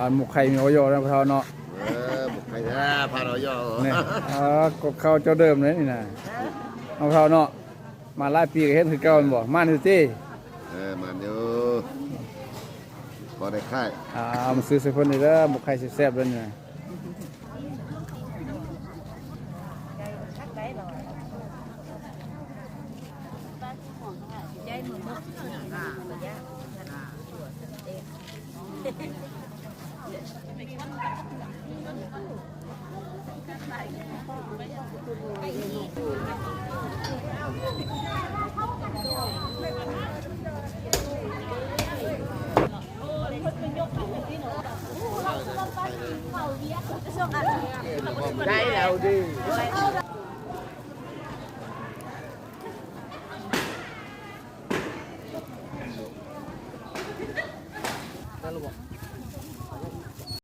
ອັນໝົກໄຂ່ມີອອຍອນຳເຖົ້າເນາະ. ເອີ ໝົກໄຂ່ແທ້ຜ່ານອອຍອ. ນີ້ ອ່າ ກົບເຂົ້າເຈົ້າເດີມເລີຍນີ້ນະ ເອົາເຖົ້າເນາະ. ມາຫຼາຍປີກໍເຫັນຄືເກົ່າແມ່ນບໍ່? ມາຢູ່ຕິ? ເອີ ມາຢູ່ ພໍໄດ້ຂາຍ. ອ່າ ມາຊື້ໃສ່ເພິ່ນນີ້ເດີ ໝົກໄຂ່ແຊບໆເລີຍນີ້ນະ. ໄດ້ແລ້ວເດ້.